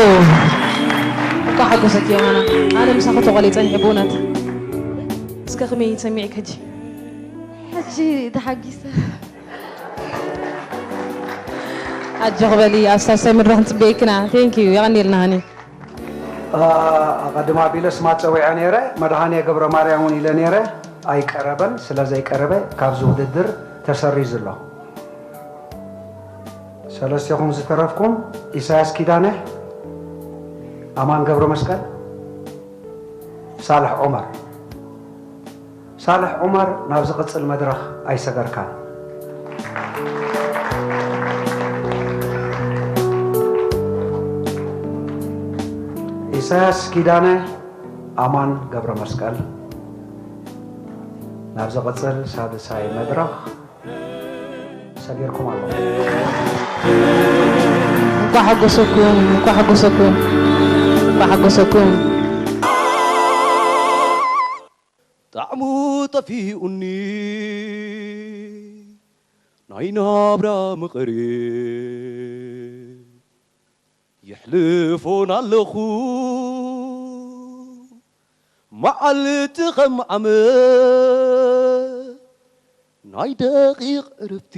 እንኳዕ ሓጎሰኪ ዮሃና። ኣነ ምሳኺ ተቖሊፀ እየ ብእውነት። እስከ ከመይ ተሰሚዕኪ ሕጂ? ሕጂ ተሓጊሰ። ኣጆኺ በሊ፣ ኣብ ሳልሳይ መድረኽ ንፅበየኪ ኢና። Thank you፣ የቐንየልና ሃኒ። ኣቐድም ኣቢለ ስማ ፀዊዐ ነይረ፣ መድሃኔ ገብረ ማርያም እውን ኢለ ነይረ፣ ኣይቀረበን። ስለ ዘይቀረበ ካብዚ ውድድር ተሰሪዙ ኣሎ። ሰለስቴኹም ዝተረፍኩም ኢሳያስ ኪዳነ፣ ኣማን ገብረ መስቀል፣ ሳልሕ ዑመር። ሳልሕ ዑመር ናብ ዝቕጽል መድረኽ ኣይሰገርካን። ኢሳያስ ኪዳነ፣ ኣማን ገብረ መስቀል ናብ ዝቕጽል ሳድሳይ መድረኽ ሰጊርኩም ኣለኹም። እንኳዕ ሓጎሰኩም፣ እንኳዕ ሓጎሰኩም፣ እንኳዕ ሓጎሰኩም። ጣዕሙ ጠፊኡኒ ናይ ናብራ መቐሬ የሕልፎን ኣለኹ መዓልቲ ከም ዓመት ናይ ደቂቕ ዕረፍቲ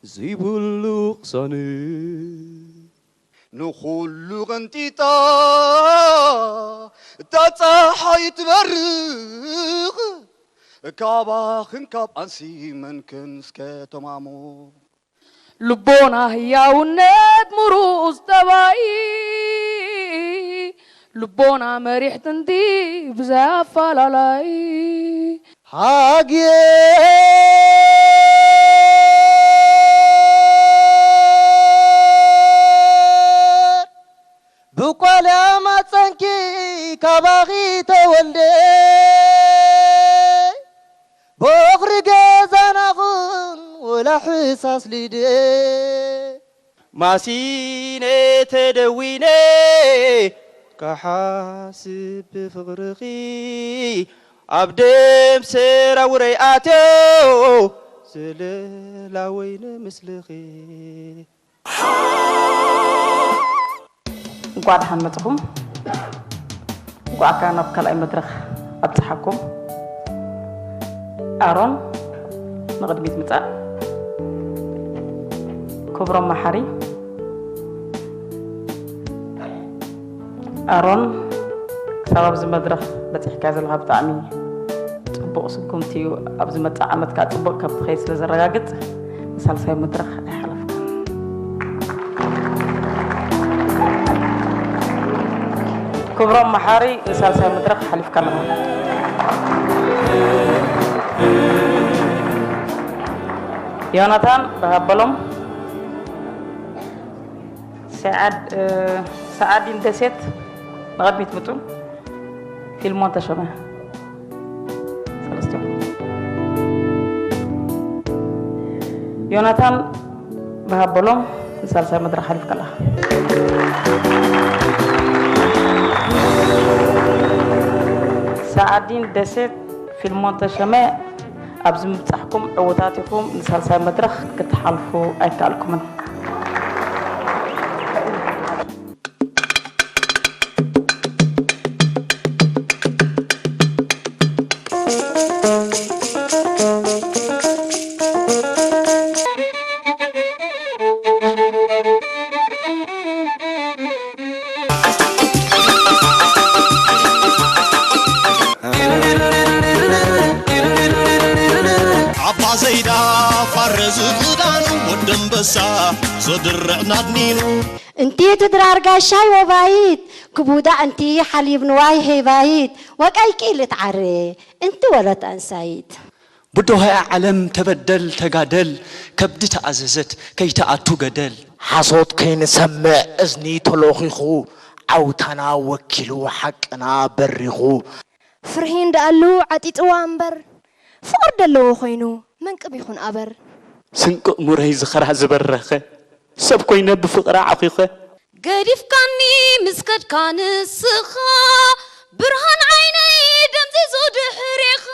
ዘይብሉ ቅሳነት ንኹሉ ቀንጢጣ እታ ፀሓይ ትበርቕ ካባኽን ካብ ኣንሲ መን ክንስከ ተማሞ ልቦና ህያውነት ምሩፅ ጠባይ ልቦና መሪሕ ጥንቲ ብዘይ ኣፈላላይ ሃግየ ብቆልያ ማፀንኪ ካባኺ ተወልደ ቦኽሪ ገዛናኹን ወላ ሕሳስ ሊደ ማሲነ ተደዊነ ክሓስብ ብፍቕርኺ ኣብ ደም ሰራውረይ ኣትዮ ስለላ ወይነ ምስልኺ እንኳዕ ደሓን መፅኹም። እንኳዕ ከዓ ናብ ካልኣይ መድረኽ ኣብፅሓኩም። ኣሮን ንቕድሚት ምፃእ። ክብሮም መሓሪ። ኣሮን ክሳብ ኣብዚ መድረኽ በፂሕካ ዘለኻ ብጣዕሚ ጽቡቕ ስጉምቲ እዩ። ኣብ ዝመጽእ ዓመት ከኣ ጽቡቕ ከም ትኸይድ ስለ ዘረጋግጽ ንሳልሳይ መድረኽ ኣይሓለፍካን። ክብሮም መሓሪ ንሳልሳይ መድረኽ ሓሊፍካ ኣለኻ። ዮናታን ብሃበሎም፣ ሰዓድ፣ እ፣ ሰዓዲን ደሴት ንቕድሚት ምጹ። ፊልሞን ተሾመ። ሰለስቲኦም። ዮናታን ብሃበሎም ንሳልሳይ መድረኽ ሓሊፍካ ኣለኻ። ሰዓዲን ደሴት፣ ፊልሞን ተሾመ፣ ኣብዚ ምብጻሕኩም ዕዉታት ኢኹም። ንሳልሳይ መድረኽ ክትሓልፉ ኣይከኣልኩምን። ዓባ ዘይዳ ፋረ ዝኽዳኑ ወደንበሳ ዘድርዕ ናድኒኑ። እንቲ ትድራር ጋሻይ ወባይት ክቡዳ እንቲ ሓሊብ ንዋይ ሄባይት ወቀይ ቂል እትዓሬ እንቲ ወለት ኣንሳይት። ብዶሆያ ዓለም ተበደል ተጋደል ከብዲ ተኣዘዘት ከይትኣቱ ገደል። ሓሶት ከይንሰምዕ እዝኒ ተሎኺኹ ዓውታና ወኪሉ ሓቅና በሪኹ። ፍርሂ እንዳኣሉ ዓጢጥዋ እምበር ፍቕሪ ደለዎ ኮይኑ መንቅብ ይኹን ኣበር። ስንቂ እሙረይ ዝኽራ ዝበረኸ ሰብ ኮይነ ብፍቕራ ዓኺኸ። ገዲፍካኒ ምስ ከድካ ንስኻ ብርሃን ዓይነይ ደምዚዙ ድሕሬኻ።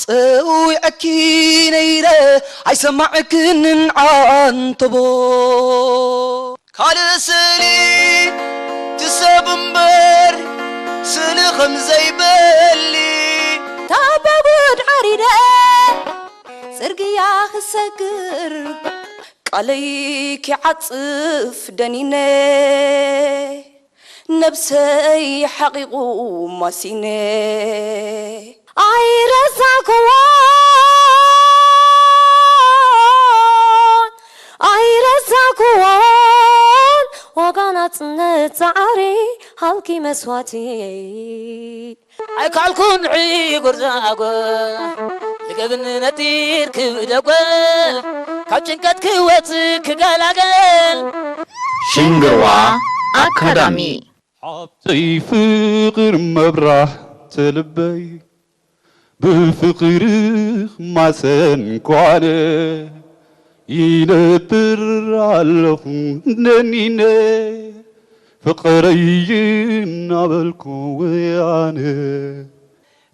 ጸዊዐኪ ነይረ ኣይሰማዕክንን ዓንተቦ። ካልእ ስእሊ ትሰብ እምበር ስእሊ ከም ዘይበሊ። ታባጉድ ዓሪደ ጽርግያ ክሰግር ቃለይ ኪዓጽፍ ደኒነ ነብሰይ ሓቒቑ ማሲነ። ኣይረሳዕኩዎን ኣይረሳዕኩዎን ዋጋ ናጽነት ጻዕሪ ሃልኪ መስዋእቲ። ኣይከኣልኩን ዕጉር ዛጎል ልገብን ነጢር ክብደጎል ካብ ጭንቀት ክወጽእ ክገላገል። ሽንግርዋ ኣካዳሚ። ሓብተይ ፍቕር መብራህቲ ልበይ ብፍቕርኽ ማሰንኳነ ይነብር ኣለኹ ደኒነ ፍቕረይ እናበልኩ ወያነ።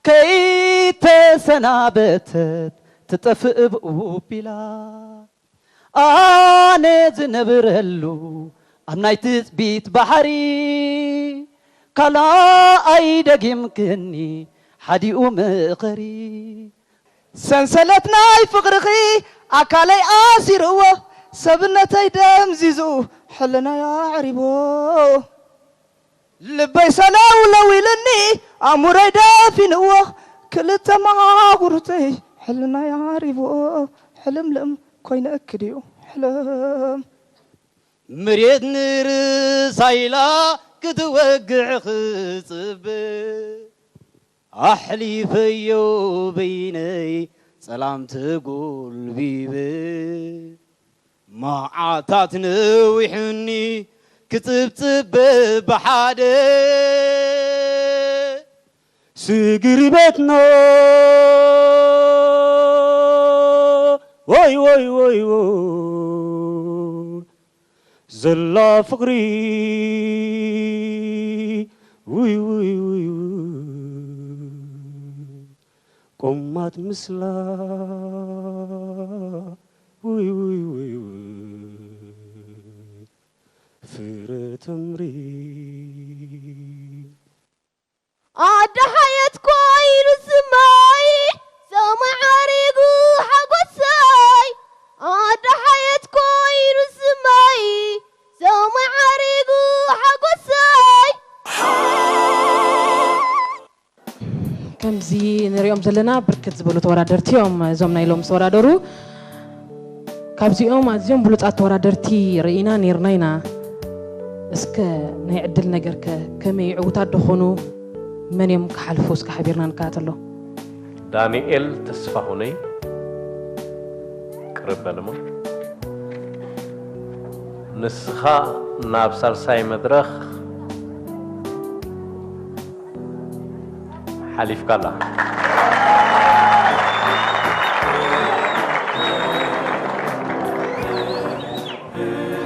ከይተሰናበተት ትጠፍእ ብኡ ቢላ ኣነ ዝነብረሉ ኣብ ናይ ትጽቢት ባሕሪ ካልኣይ ደጊምክኒ ሓዲኡ ምኸሪ ሰንሰለት ናይ ፍቕርኺ ኣካለይ ኣሲርዎ ሰብነተይ ደምዚዙ ሕልናይ ኣዕሪቦ ልበይ ሰለውለው ኢልኒ ኣእምሮይ ደፊንዎ ክልተ መሃጉርተይ ሕልናይ ኣዕሪቦ ሕልምልም ኮይነ እክድዩ ሕልም መሬት ንርእሳ ኢላ ክትወግዕ ክጽብ ኣሕሊፈዮ በይነይ ጸላም ተጎልቢበ መዓታት ነዊሑኒ ክጽብጽብ ብሓደ ስግሪ ቤትና ወይ ወይ ወይ ወይ ዘላ ፍቕሪ ውይ ውይ ውይ ውይ ቆማት ምስላ ውይ ውይ ውይ ውይ ፍረ ተምሪ ኣደ ሓየት ኮይኑ ስማይ ሰማይ ዓሪጉ ሓጎሰይ ኣደ ሓየት ኮይኑ ስማይ ሰማይ ዓሪጉ ሓጎሰይ ከምዚ ንሪኦም ዘለና ብርክት ዝበሉ ተወዳደርቲ እዮም እዞም ናይ ሎም ዝተወዳደሩ። ካብዚኦም ኣዝዮም ብሉጻት ተወዳደርቲ ርኢና ነይርና ኢና። እስከ ናይ ዕድል ነገርከ ከመይ፣ ዕዉታት ዶ ኾኑ? መን እዮም ክሓልፉ? እስከ ሓቢርና ንከታተሎ። ዳንኤል ተስፋሁነይ፣ ቅርብ በል እሞ። ንስኻ ናብ ሳልሳይ መድረኽ ሓሊፍካ ኣላ።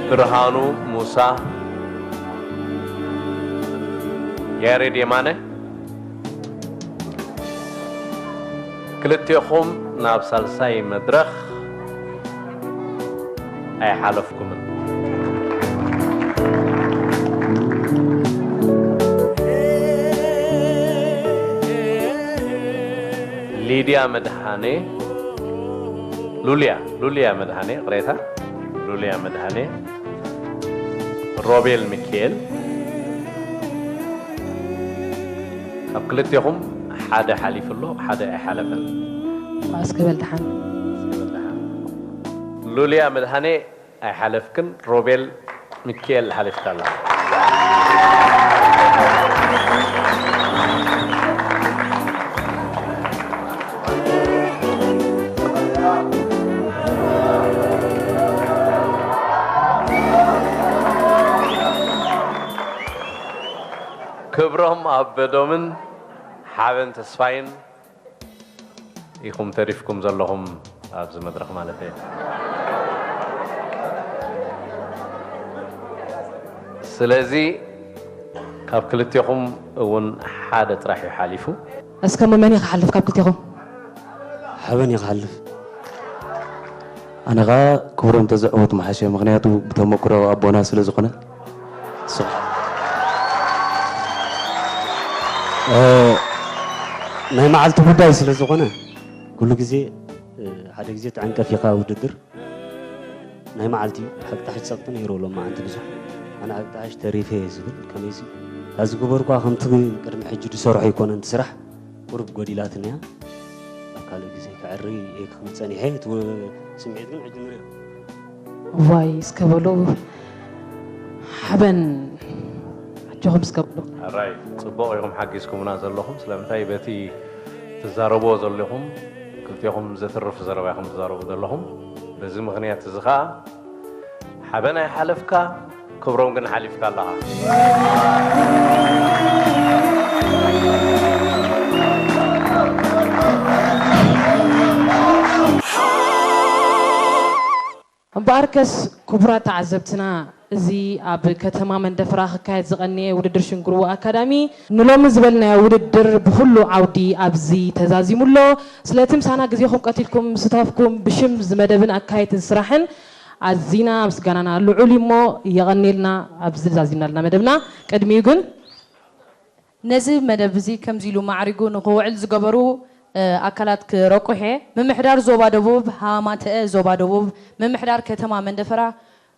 ብርሃኑ ሙሳ፣ ያሬድ የማነ፣ ክልቴኹም ናብ ሳልሳይ መድረኽ ኣይሓለፍኩምን። ሊድያ መድሃኔ፣ ሉልያ፣ ሉልያ መድሃኔ፣ ቅሬታ፣ ሉልያ መድሃኔ፣ ሮቤል ሚካኤል፣ ካብ ክልቴኹም ሓደ ሓሊፉ ኣሎ፣ ሓደ ኣይሓለፈን። እስከ በል ደሓን። ሉልያ መድሃኔ ኣይሓለፍክን፣ ሮቤል ሚካኤል ሓሊፍካ ኣላ። ክብሮም ኣበዶምን ሓበን ተስፋይን ኢኹም ተሪፍኩም ዘለኹም ኣብዚ መድረኽ ማለት እዩ። ስለዚ ካብ ክልቴኹም እውን ሓደ ጥራሕ እዩ ሓሊፉ። እስከ እሞ መን እዩ ክሓልፍ ካብ ክልቴኹም? ሓበን እዩ ክሓልፍ። ኣነ ኸኣ ክብሮም ተዘዕወት መሓሸ፣ ምኽንያቱ ብተመክሮ ኣቦና ስለ ዝኾነ። ሶ-፣ እ፣ ናይ መዓልቲ ጉዳይ ስለ ዝኾነ፣ ኩሉ ግዜ፣ እ፣ ሓደ ግዜ ትዕንቀፍ ኢኻ ውድድር። ናይ መዓልቲ እዩ። ሓቂ ተሓሽ ጸቕጢ ነይሩ ሎማዓንቲ ብዙሕ። ኣነ ሓቂ ተሓሽ ተሪፈ እየ ዝብል። ከመይሲ፣ እታ ዝገበርኳ ከምቲ ቅድሚ ሕጂ ዝሰርሖ ኣይኮነን እቲ ስራሕ። ቁሩብ ጎዲላትኒ እያ። ኣብ ካልእ ግዜ ከዐሪ እየ ክብል ጸኒሐ። እቲ ስምዒት ግን ሕጂ ንሪኦ። እዋይ፣ እስከ በሉ ሓበን ኣጆኹም እስከ በሉ። ኣራይ፣ ጽቡቕ ኢኹም ሓጊዝኩምና ዘለኹም። ስለምንታይ በቲ ትዛረብዎ ዘለኹም፣ ክልቴኹም ዘትርፍ ዘረባ ኢኹም ትዛረቡ ዘለኹም። በዚ ምኽንያት እዚ ኸኣ ሓበን ኣይሓለፍካ፣ ክብሮም ግን ሓሊፍካ ኣለኻ። እምበኣርከስ ክቡራት ተዓዘብትና፣ እዚ ኣብ ከተማ መንደፈራ ክካየድ ዝቐነየ ውድድር ሽንግርዎ ኣካዳሚ ንሎሚ ዝበልናዮ ውድድር ብኹሉ ዓውዲ ኣብዚ ተዛዚሙ ኣሎ። ስለቲ ምሳና ግዜኹም ቀቲልኩም ምስታፍኩም ብሽም እዚ መደብን ኣካየድትን ስራሕን ኣዚና ምስጋናና ልዑል እዩ እሞ የቐንየልና ኣብዚ ዛዚምናልና መደብና። ቅድሚኡ ግን ነዚ መደብ እዚ ከምዚ ኢሉ ማዕሪጉ ንኽውዕል ዝገበሩ፣ እ፣ ኣካላት ክረቁሕ እየ። ምምሕዳር ዞባ ደቡብ፣ ሃማተአ ዞባ ደቡብ፣ ምምሕዳር ከተማ መንደፈራ፣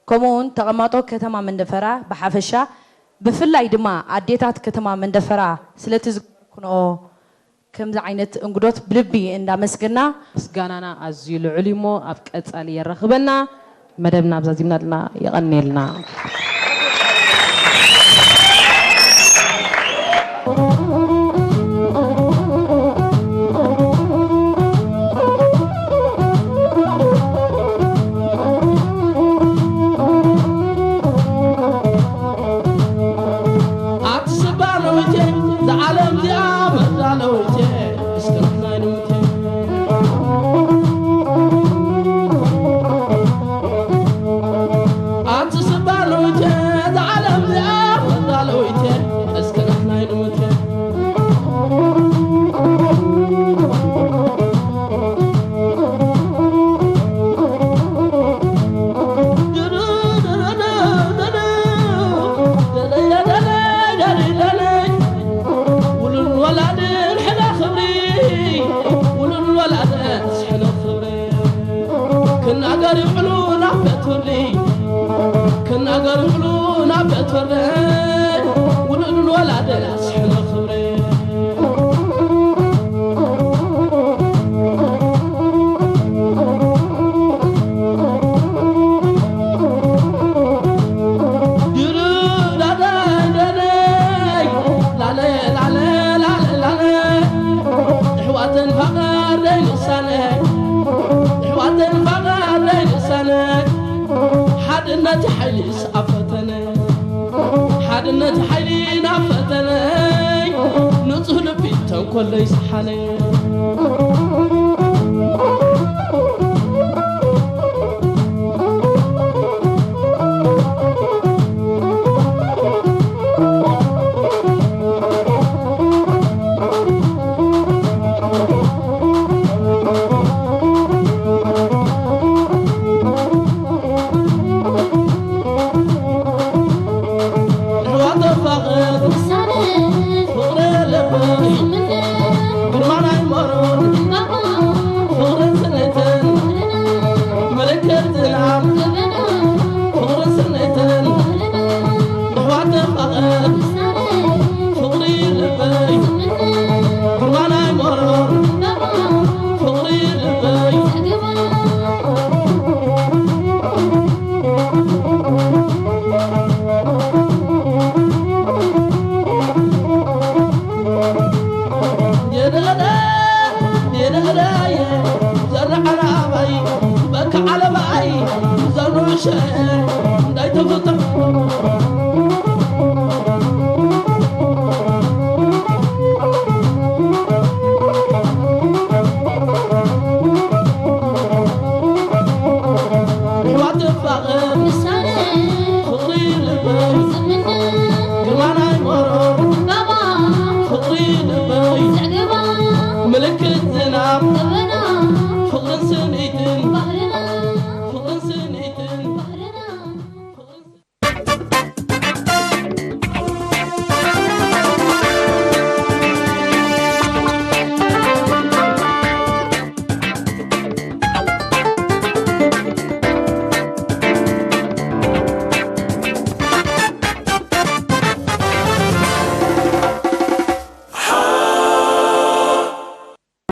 ከምኡ እውን ተቐማጦ ከተማ መንደፈራ ብሓፈሻ፣ ብፍላይ ድማ ኣዴታት ከተማ መንደፈራ ስለቲ ዝገበርኩንኦ ከምዚ ዓይነት እንግዶት ብልቢ እንዳመስገና፣ ምስጋናና ኣዝዩ ልዑል እዩ እሞ ኣብ ቀጻሊ የራኽበና። መደብና ኣብዛ ዚምና ኣለና። የቐንየልና። ኣቲ ስባ ነዊቴ፣ ዝዓለም እዚኣ መዳለዊቴ፣ እስከ ንሕናይ ንሙቴ። ኣቲ ስባ ነዊቴ፣ ዝዓለም እዚኣ መዳለዊቴ፣ እስከ ንሕናይ ንሙቴ። ውሉድ ወላድን ሕነ ክብሪ፣ ውሉድ ወላድን ሕነ ክብሪ። ክናገር ይውዕሉ ናብ ቤት ፍርዲ፣ ክናገር ይውዕሉ ናብ ቤት ፍርዲ። ውሉድ ወላድን ሕነ ክብሪ። ተንፋቐር ዘይንሳነ፣ ኣሕዋት ተንፋቐር ዘይንሳነ፣ ሓድነት ሓይሊ ዝኣፈተነ፣ ሓድነት ሓይሊ ናፈተነ፣ ንጹህ ልቢ ተንኮል ዘይሰሓነ።